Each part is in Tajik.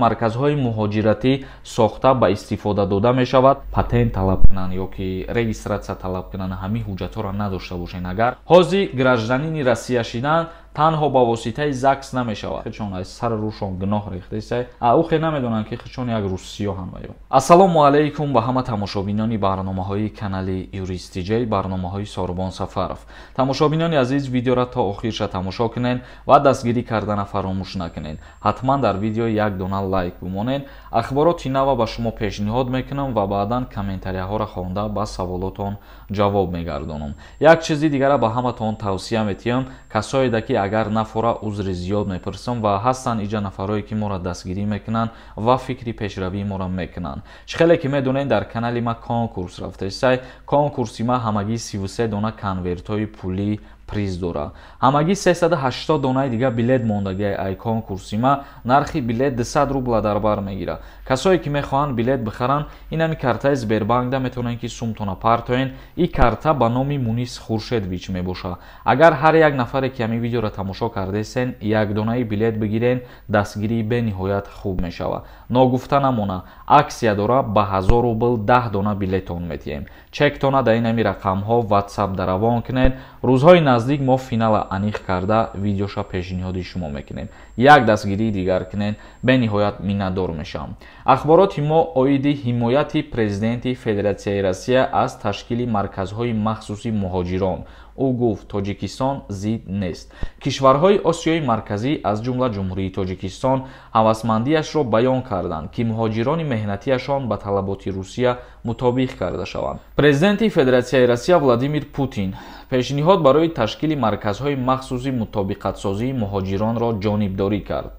Марказҳои муҳоҷиратӣ сохта ба истифода дода мешавад. Патент талаб кунанд ё ки регистратсия талаб кунанд, ҳамин ҳуҷҷатҳоро надошта бошед. Агар ҳозир гражданини Россия шидан танҳо ба воситаи ЗАГС намешавад. Худшон аз сари рӯшон гуноҳ рехтаисай, ӯхе намедонанд ки худшон як русиё ҳам ё. Ассалому алайкум ба ҳама тамошобинони барномаҳои канали Юрист ТЖ, барномаҳои Сорбон Сафаров. Тамошобинони азиз, видеоро то охирша тамошо кунед ва дастгирӣ кардана фаромӯш накунед. Ҳатман дар видео як дона лайк бимонед. Ахбороти нава ба шумо пешниҳод мекунам ва баъдан комментарияҳоро хонда ба саволотон ҷавоб мегардонам. Як чизи дигара ба ҳаматон тавсия метиҳам, касоеда ки агар нафора узри зиёд мепурсам ва ҳастанд иҷа нафарое ки моро дастгирӣ мекунанд ва фикри пешравии моро мекунанд. Чӣ хеле ки медонед, дар канали ма конкурс рафтаисай. Конкурси ма ҳамагӣ 33 дона конвертҳои пулӣ приз дора. Ҳамагӣ 380 донаи дига билет мондагиай ай конкурси ма. Нархи билет 200 рубла дар бар мегирад. Касое ки мехоҳанд билет бихаранд, инами картаи Сбербанкда метавонанд ки сумтона партоен. И карта ба номи Мунис Хуршедвич мебошад. Агар ҳар як нафаре ки ҳамин видеоро тамошо кардесен, як донаи билет бигирен, дастгирии бениҳоят хуб мешавад. Ногуфта намона, аксия дора, ба 1000 рубл 10 дона билетон метиҳем. Чектона дар инами рақамҳо WhatsApp даравон кунед. Рӯзҳои наздик мо финала аниқ карда видеоша пешниҳоди шумо мекунем. Як дастгирии дигар кунед, бениҳоят миннатдор мешавам. Ахбороти мо оиди ҳимояти президенти Федератсияи Россия аз ташкили марказҳои махсуси муҳоҷирон. Ӯ гуфт, Тоҷикистон зид нест. Кишварҳои Осиёи Марказӣ, аз ҷумла Ҷумҳурии Тоҷикистон, ҳавасмандиашро баён карданд, ки муҳоҷирони меҳнатиашон ба талаботи Русия мутобиқ карда шаванд. Президенти Федератсияи Россия Владимир Путин пешниҳод барои ташкили марказҳои махсуси мутобиқатсозии муҳоҷиронро ҷонибдорӣ кард.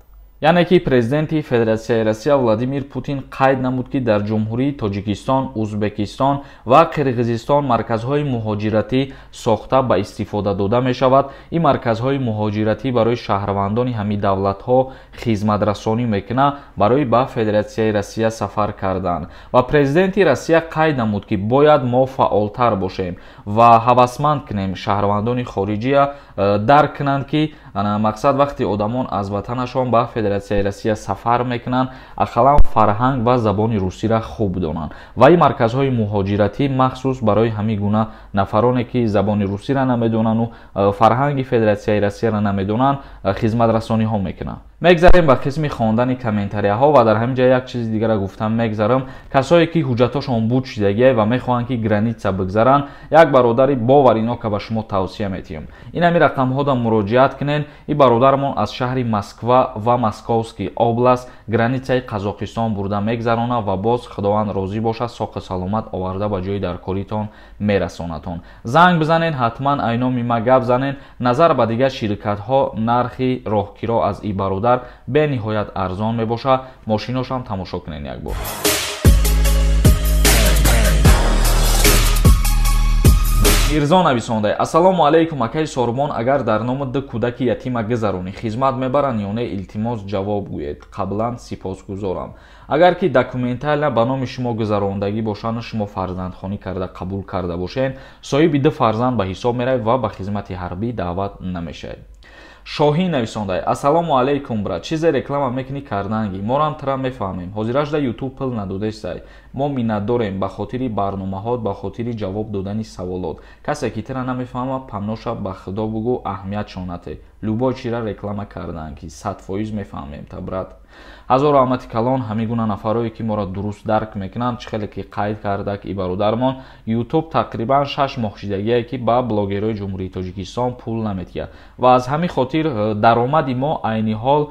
Яъне ки президенти Федератсияи Россия Владимир Путин қайд намуд, ки дар Ҷумҳурии Тоҷикистон, Узбекистон ва Қирғизистон марказҳои муҳоҷиратӣ сохта ба истифода дода мешавад. Ин марказҳои муҳоҷиратӣ барои шаҳрвандони ҳамин давлатҳо хизматрасонӣ мекунад барои ба Федератсияи Россия сафар кардан. Ва президенти Россия қайд намуд, ки бояд мо фаъолтар бошем ва ҳавасманд кунем шаҳрвандони хориҷия дарк кунанд, ки мақсад вақти одамон аз ватанашон ба Федератсияи Россия сафар мекунанд, ақаллан фарҳанг ва забони русиро хуб донанд. Ва ин марказҳои муҳоҷиратӣ махсус барои ҳамин гуна нафароне ки забони русиро намедонану фарҳанги Федератсияи Россияро намедонанд, хизматрасониҳо мекунанд. Мегзарем ба қисми хондани комментарияҳо ва дар ҳамин ҷа як чизи дигарро гуфтам мегзарам. Касое ки ҳуҷҷатҳошон буд шидагия ва мехоҳанд ки граница бигзаранд, як бародари боваринока ба шумо тавсия метиҳам. Ин ҳамин рақамҳода муроҷиат кунед. Ин бародармон аз шаҳри Москва ва Московский област границаи Қазоқистон бурда мегзарона ва боз Худованд розӣ бошад, соқу саломат оварда ба ҷои даркоритон мерасонатон. Занг бизанед, ҳатман айноми ма гап занед. Назар ба дигар ширкатҳо нархи роҳкиро аз ин бародар бениҳоят арзон мебошад. Мошиношам тамошо кунед як бор. Мирзо нависонда: Ассалому алайкум, акаи Сорбон, агар дар номи ду кӯдаки ятима гузаронӣ, хизмат мебаранд ё не? Илтимос ҷавоб гӯед. Қаблан сипосгузорам. Агар ки документально ба номи шумо гузарондагӣ бошанд, шумо фарзандхонӣ карда қабул карда бошед, соҳиби ду фарзанд ба ҳисоб меравед ва ба хизмати ҳарбӣ даъват намешавед. Шоҳин нависонда: Ассалому алайкум, брат, чизе реклама мекунӣ карданги, морам тра мефаҳмем. Ҳозирашда YouTube пул надодесай. Мо миннатдорем ба хотири барномаҳот, ба хотири ҷавоб додани саволот. Касе ки тра намефаҳма, паноша ба худо бугӯ, аҳамиятшон нате. Любой чира реклама карданги, 100% мефаҳмем та, брат. Ҳазор раҳмати калон ҳамин гуна нафарое ки моро дуруст дарк мекунанд. Чӣ хеле ки қайд кардак и бародармон, YouTube тақрибан 6 моҳ шидагие ки ба блогерҳои Ҷумҳурии Тоҷикистон пул наметиҳад ва аз ҳамин хотир даромади мо айни ҳол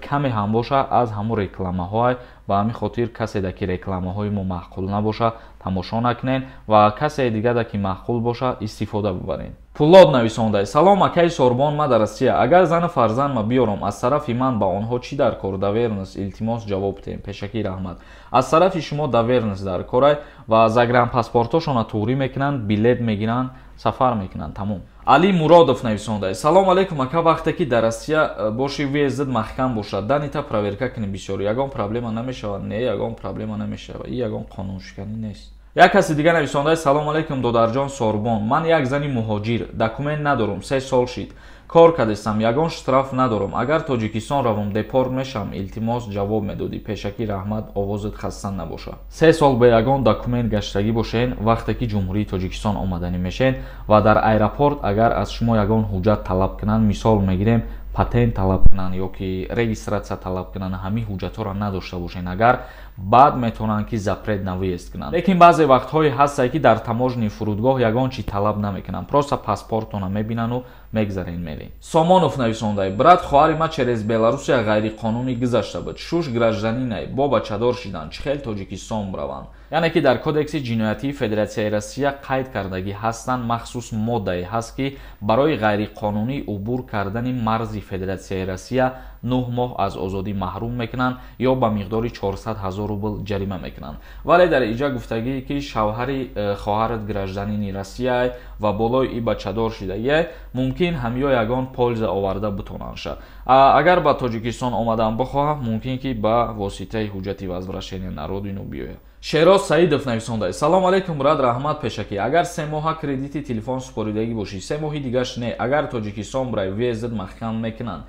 каме ҳам бошад аз ҳамон рекламаҳое. Ба ҳамин хотир каседа ки рекламаҳои мо маъқул набошад, тамошо накунед ва касе дигада ки маъқул бошад, истифода бибаред. Пулод нависонда: Салом, акаи Сорбон, ма дар Россия. Агар зану фарзандма биёрам, аз тарафи ман ба онҳо чӣ дар кор? Доверенность, илтимос ҷавоб диҳем. Пешакӣ раҳмат. Аз тарафи шумо доверенность дар корай ва загранпаспортҳошонро туғрӣ мекунанд, билет мегиранд, сафар мекунанд, тамом. Али Муродов нависонда: Салом алейкум, ака, вақте ки дар Россия боши, въездат маҳкам бошад, данита проверка кунӣ бисёр, ягон проблема намешавад? Не, ягон проблема намешавад, и ягон қонуншиканӣ нест. Як каси дига нависондаи: салом алейкум, додарҷон Сорбон, ман як зани муҳоҷир, документ надорум, 3 сол шид кор кардестам, ягон штраф надорам. Агар Тоҷикистон равам, депорт мешавам? Илтимос, ҷавоб медодӣ. Пешакӣ раҳмат, овозат хаста набоша. 3 сол бе ягон документ гаштагӣ бошен, вақте ки Ҷумҳурии Тоҷикистон омаданӣ мешен ва дар аэропорт агар аз шумо ягон ҳуҷҷат талаб кунанд, мисол мегирем, патент талаб кунанд ё ки регистрация талаб кунанд, ҳамин ҳуҷҷатҳоро надошта бошен, агар баъд метавонанд ки запрет на въезд кунанд. Лекин баъзе вақтҳое ҳастае, ки дар таможни фурудгоҳ ягон чи талаб намекунанд, просто паспортона мебинану мегзарен, мерен. Сомонов нависондай: брат, хоҳари ма через Беларусия ғайриқонунӣ гузашта буд, шуш гражданинай, бо бачадор шидан, чӣ хел Тоҷикистон бираванд? Яъне ки дар Кодекси ҷиноятии Федератсияи Россия қайд кардагӣ ҳастанд, махсус моддае ҳаст, ки барои ғайриқонунӣ убур кардани марзи Федератсияи Россия 9 моҳ аз озодӣ маҳрум мекунанд ё ба миқдори 400 000 рубл ҷарима мекунанд. Вале дар иҷа гуфтагӣ, ки шавҳари хоҳарат гражданини Россия ва болои и бачадор шидагия, мумкин ҳамё ягон польза оварда бутонанд ша. Агар ба Тоҷикистон омадан бихоҳам, мумкин ки ба воситаи ҳуҷҷати возвращения на родину биёяд. Шероз Саидов нависонда: салом алейкум, брат, раҳмат пешакӣ. Агар 3 моҳа кредити телефон супоридагӣ бошӣ, 3 моҳи дигаш не, агар Тоҷикистон бирай, въездат маҳкам мекунанд?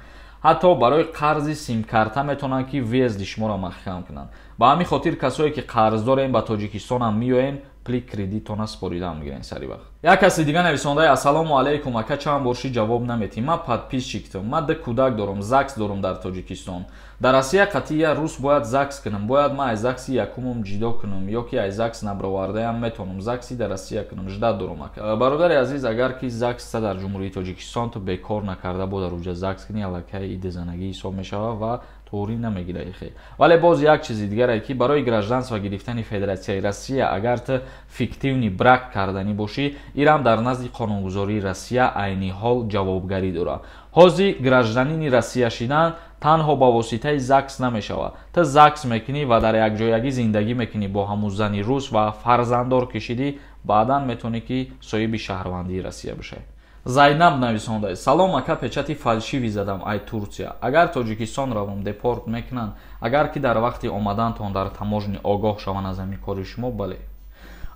Ҳатто барои қарзи симкарта метавонанд, ки въезди шуморо маҳкам кунанд. Ба ҳамин хотир касое ки қарз дорем, ба Тоҷикистонам меоем, пли кредитона супорида мегирем сари вақт. Як каси дига нависондаи: ассалому алейкум, ака, чанд борши ҷавоб наметӣ, ман подписчиктам, ман 2 кӯдак дорам, ЗАГС дорам дар Тоҷикистон, дар Россия қатъия рус бояд ЗАГС кунам, бояд ман аз ЗАГСи якумум ҷидо кунам ё ки аз ЗАГС набровардаям метавонам ЗАГСи дар Россия кунам? Ждать дорам, ака. Бародари азиз, агар ки ЗАГСа дар Ҷумҳурии Тоҷикистон ту бекор накарда, бо дар уҷа ЗАГС кунӣ, аллакай идизанагӣ ҳисоб мешавад ва туғрӣ намегирад хел. Вале боз як чизи дигаре, ки барои гражданство гирифтани Федератсияи Россия агар ту фиктивный брак карданӣ бошӣ, ирам дар назди қонунгузории Россия айни ҳол ҷавобгарӣ дорад. Ҳозир гражданини Россия шидан танҳо ба воситаи ЗАГС намешавад. Ту ЗАГС мекунӣ ва дар якҷоягӣ зиндагӣ мекунӣ бо ҳамун зани рус ва фарзанддор кишидӣ, баъдан метавонӣ, ки соҳиби шаҳрвандии Россия бишавӣ. Зайнаб нависонда: салом, ака, печати фальшивый задам ай Турсия, агар Тоҷикистон равам, депорт мекунанд? Агар ки дар вақти омадантон дар таможни огоҳ шаванд аз ҳамин кори шумо, бале.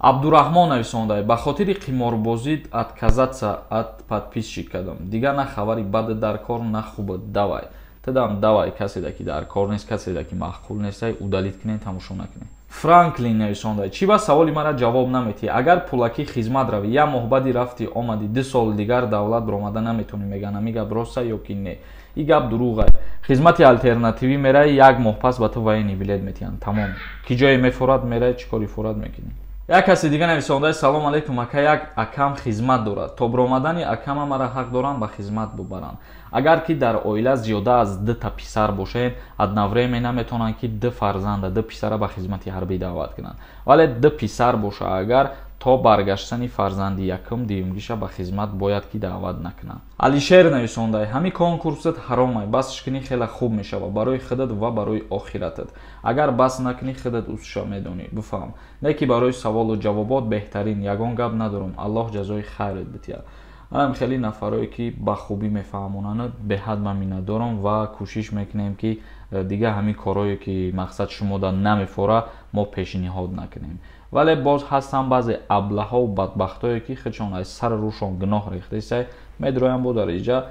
Абдураҳмон нависонда: ба хотири қиморбозӣ отказаться от подписчик кардам, дигар на хабари бад дар кор, на хуба. Давай тадам, давай, каседа ки дар кор нест, каседа ки маъқул нестай, удалить кунед, тамошо накунед. Франклин нависонда: чӣ ба саволи мара ҷавоб наметиҳӣ? Агар пулакӣ хизмат равӣ, як моҳ баъди рафти омадӣ, 2 соли дигар давлат баромада наметавонӣ, мегӯянд, ҳамин гап роста ё ки не? И гап дурӯғ. Хизмати алтернативӣ меравӣ, як моҳ пас ба ту военный билет метиҳанд, тамом. Ки ҷое мефорад, меравӣ, чӣ кори форад мекунӣ. Як каси дига нависондаи: салом алейкум, ака, як акам хизмат дорад, то баромадани акама мара ҳақ дорам ба хизмат бубаранд? Агар ки дар оила зиёда аз 2та писар бошед, одновременно метавонанд, ки 2 фарзанда, 2 писара ба хизмати ҳарбӣ даъват кунанд. Вале 2 писар боша агар, то баргаштани фарзанди якум дуюмгиша ба хизмат бояд ки даъват накунанд. Алишер нависондай: ҳамин конкурсат ҳаромай, басш кунӣ хеле хуб мешавад барои худат ва барои охиратат. Агар бас накунӣ, худат усша медонӣ, бифаҳм. Не ки барои саволу ҷавобот беҳтарин, ягон гап надорам, Аллоҳ ҷазои хайрат битиҳад. Ҳам хеле нафарое ки ба хубӣ мефаҳмонанд, беҳад ман миннатдорам ва кӯшиш мекунем, ки дигар ҳамин корое ки мақсад шумода намефора, мо пешниҳод накунем. Вале боз ҳастанд баъзе аблаҳову бадбахтое, ки худшон аз сари рӯшон гуноҳ рехтаисай, медроянд бо дар иҷа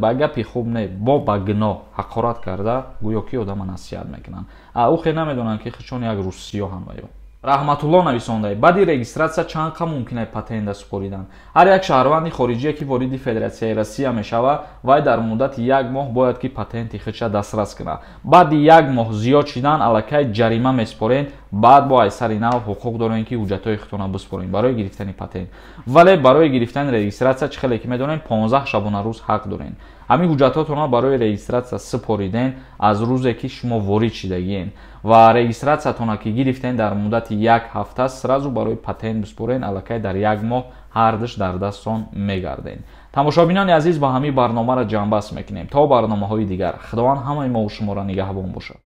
ба гапи хуб не, бо ба гуноҳ ҳақорат карда, гӯё ки одама насиҳат мекунанд. Ӯ хел намедонанд, ки худшон як русиёҳанд. Ва ё Раҳматулло нависондай: баъди регистрация чанд қа мумкин патента супоридан? Ҳар як шаҳрванди хориҷие ки вориди Федератсияи Россия мешавад, вай дар муддати як моҳ бояд ки патенти худша дастрас кунад. Баъди як моҳ зиёд шидан, аллакай ҷарима месупоред, баъд бо аз сари нав ҳуқуқ дорем, ки ҳуҷҷатҳои худтонро биспорем барои гирифтани патент. Вале барои гирифтани регистрация, чӣ хеле ки медонем, 15 шабонарӯз ҳақ дорем. Ҳамин ҳуҷҷатҳотонро барои регистрация супориден аз рӯзе ки шумо ворид шидагиен ва регистрациятонро ки гирифтен, дар муддати як ҳафта сразу барои патент биспорен, аллакай дар як моҳ ҳардуш дар дастон мегарден. Тамошобинони азиз, ба ҳамин барномаро ҷамъбаст мекунем. То барномаҳои дигар, Худованд ҳамаи мову шуморо нигаҳбон бошад.